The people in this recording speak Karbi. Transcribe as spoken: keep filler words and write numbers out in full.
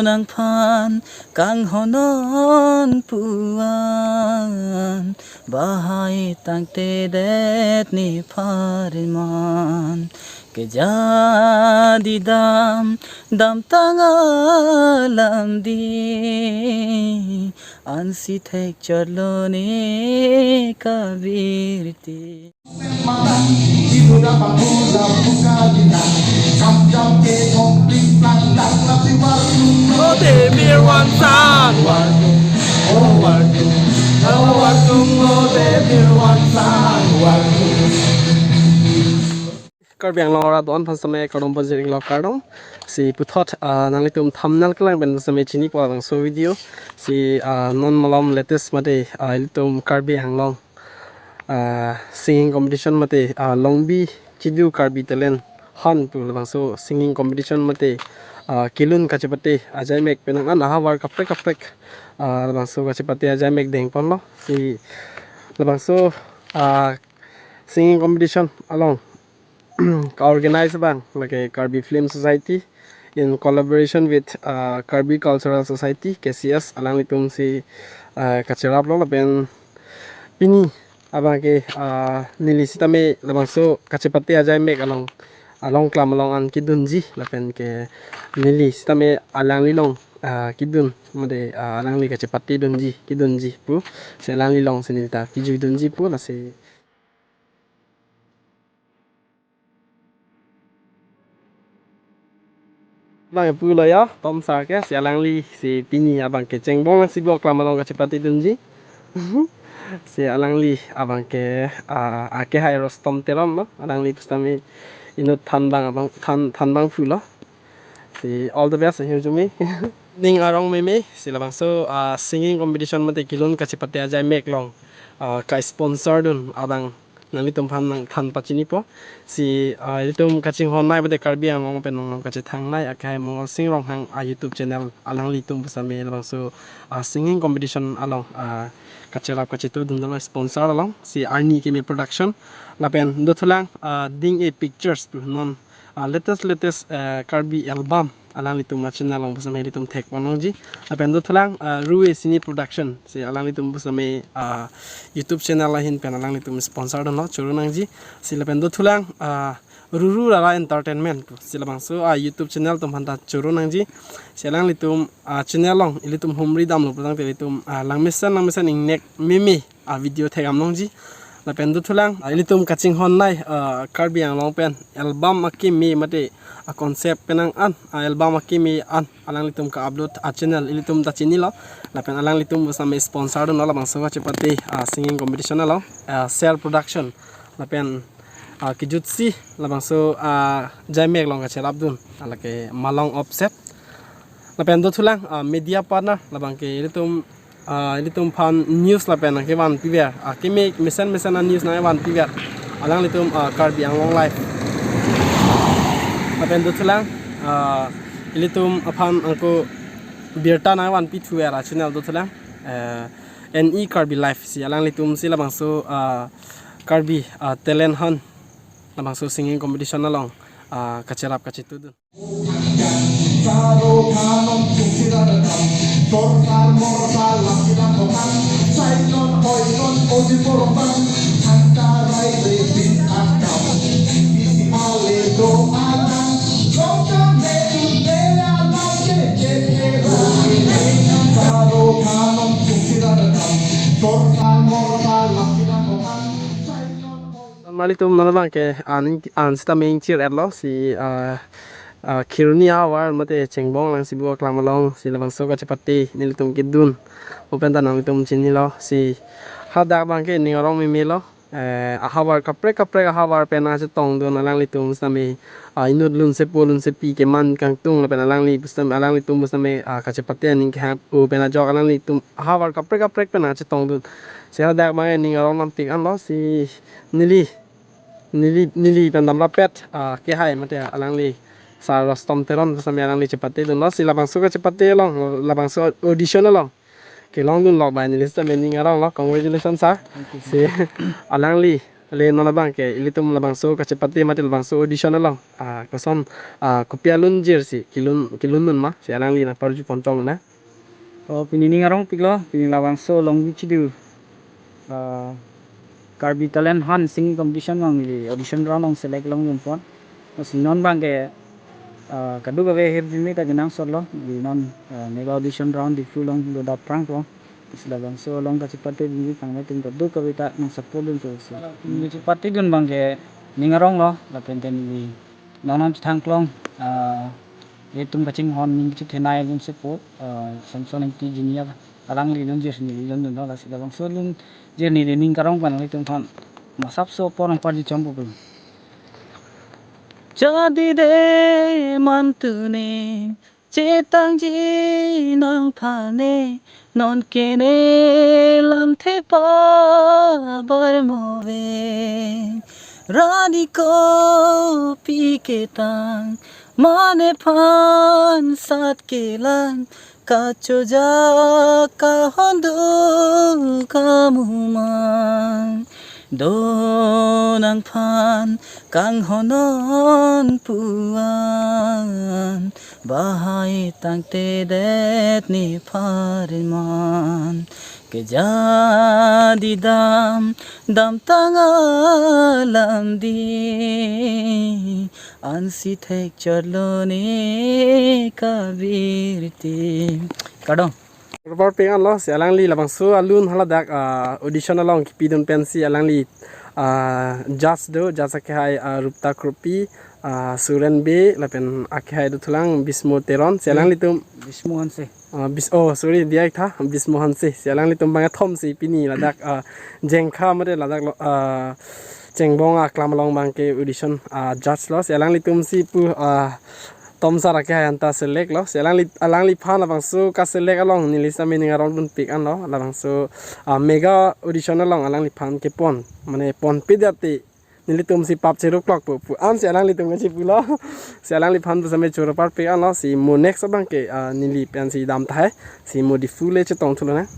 Nangphan kanghon non puan, bahai tangtedet ne phariman. Kejadi dam, damtang alam di, ansi thekchotlo ne kabirti. Karbi Anglong arat do-an aphan sitame kardom pajir-iklo, kardom. Si puthot, ah, nanglitum thumbnail kelang pen sitame chinipo labangso video. Si, ah, non malom latest mate, ah, ilitum Karbi Anglong, ah, singing competition mate, ah, Longbi Chidu Karbi Talent Hunt pu labangso singing competition mate, ah, kelun kachepate ajaimek penang an ahavar kaprek kaprek, ah, labangso kachepate ajaimek dengponlo. Si labangso, ah, singing competition along ka-organize abang lake Karbi Film Society in collaboration with, uh, Karbi Cultural Society, K C S, alanglitum si, uh, kacheraplo lapen pini abangke, uh, neli sitame labangso kachepate ajaimek along, along klam along an kedunji lapen ke neli sitame alanglilong, uh, kedun mate, uh, alangli kachepate dunji, kedunji pu, si alanglilong si neli ta kejuidunji pu, lasi abang pulo ya, Tom Sar ke, si alangli, si pini abangke chengbong si bo klam along kachepate dunji. Si alangli abangke, ah, akehai Rostom Teron lo, alangli pusitame inut thanbang abang, than, thanbang pulo. Si all the best, hirjume. Ning arong meme, si labangso, ah, singing competition mate kelun kachepate ajaimek along, ah, ka-sponsor dun abang nanglitum aphan nangthan pachinipo. Si, ah, ilitum kachinghon nai mate Karbi Anglong pen nong kachethang nai akehai Mongol Sing Ronghang a-YouTube channel alanglitum pusitame labangso, ah, singing competition along, ah, kacherap kachetu dun dolo sponsor along. Si Arni Keme Production. Lapen dothulang, ah, Ding-e Pictures pu non, ah, latest latest, ah, Karbi album alanglitum a-channel along pusitame ilitum thekpon nangji. Lapen dothulang, ah, Rue Cine Production. Si alanglitum pusitame, ah, YouTube channel ahin pen alanglitum sponsor dunlo, choro nangji. Si lapen dothulang, ah, Ruru Rara Entertainment. Si labangso, ah, YouTube channel atum aphanta choro nangji. Si alanglitum, ah, channel along ilitum humri damlo pulotangte ilitum, ah, langmesen langmesen ingnek meme a-video thekdam nangji. Lapen dothulang, ah, ilitum kachinghon nai, ah, Karbi Anglong pen album akeme mate a-concept penang an, ah, album akeme an alanglitum ka-upload a-channel ilitum ta chinilo. Lapen alanglitum pusitame sponsor dunlo labangso kachepate, ah, singing competition along, ah, Share Production. Lapen, ah, kejutsi labangso, ah, ajaimek along kacherap dun, ah, lake Malong Offset. Lapen dothulang, ah, media partner labangke ilitum, ah, ilitum aphan news lapen nangkevanpiver, ah, keme mesen mesen a-news nangvanpiver alanglitum, ah, Karbi Anglong Live. Lapen dothulang, ah, ilitum aphan ako birta nangvanpithuver a-channel dothulang, eh, N E Karbi Live. Si alanglitum si labangso, ah, Karbi, ah, Talent Hunt labangso singing competition along, ah, kacherap kachetu dun. Nanglitum non abangke an, an sitame ingchir-etlo si, ah, ah, Kheroni ahavar mate chengbong lang si bo klam along si labangso kachepate nelitum kedun pu pen ta nanglitum chinilo. Si hadak abangke ning arong memelo, eh, ahavar kaprek kaprek ahavar pen nangchetongdun alanglitum sitame, ah, inut lunsepo lunsepi keman kangtung lapen alangli pusitame, alanglitum pusitame, ah, kachepate aning kehang pu pen ajok alanglitum ahavar kaprek kaprek pen nangchetongdun. Si hadak abangke ning arong lampik anlo si neli, neli, neli pen damrappet, ah, kehai mate alangli Sar Rostom Teron pusitame alangli chepatedunlo si labangso kachepate along, labangso audition along kelongdun lok bai neli sitame ning aronglo. Congratulations, sir. Thank you, sir. Si alangli Ale non abang ke ilitum labangso kachepate mate labangso audition along, ah, koson, ah, kopi alun jir si kelun kelun dun ma, si alangli nangparju pon tong na. Oh, pini ning arong piklo, pini labangso Longbi Chidu, ah, Karbi Talent Hunt Singing Competition along neli audition round along select longdun pon. Lasi non abang ke, ah, kadokave ahirjume ta kenangsot lo, di non, ah, mega audition round Diphu along do dap prang po. Lasi labangso along kachepate dun di tang nangtum kadokave ta nang support dun po si. Neli chepate dun abang ke ning arong lo, lapen ten di non non chethang klong, ah, itum kachinghon ning chethenei alun sepo, ah, Samson Engti Jinia alangli lun jir si neli lun dunlo, lasi labangso lun jir neli ning karong pen ilitum aphan masapso apor nangparju chom po. Jadi de mantune chetangji nangphane, non kene lamthe pa bar move. Rani kopi ketang mane phan sat kelang, kachojak kahon do kamumang. Do nangphan kanghon non puan, bahai tangtedet ne pharman. Kejadi dam, dam tang alam di, ansi thek chotlo ne kabirti. Kardom. Robar peng anlo, si alangli labangso alun haladak, ah, audition along kipidun pensi alangli, ah, judge do, judge akehai, ah, Rupta Kropi, ah, Suren Bey, lapen akehai do thulang Bismo Teron, si alanglitum Bismo Hanse. Ah, Bis-, oh, sorry, diak tha, Bismo Hanse. Si alanglitum bang kethom si pini ladak, ah, Jengkha mate ladak lo, ah, Chengbong aklam along abang ke audition, ah, judge lo. Si alanglitum si pu, ah, Tomsar akehai anta select lo. Si alangli, alangliphan labangso kaselect along neli sami ning arong dunpik anlo. Labangso, ah, mega audition along alangliphan kepon, mane ponpe date nelitum si pap cheruklok po pu ansi alanglitum kachepulo. Si alangliphan pusame choro parpik anlo, si mo next abang ke, ah, neli pensi dam tahai, si mo Diphu le chetong thulo na.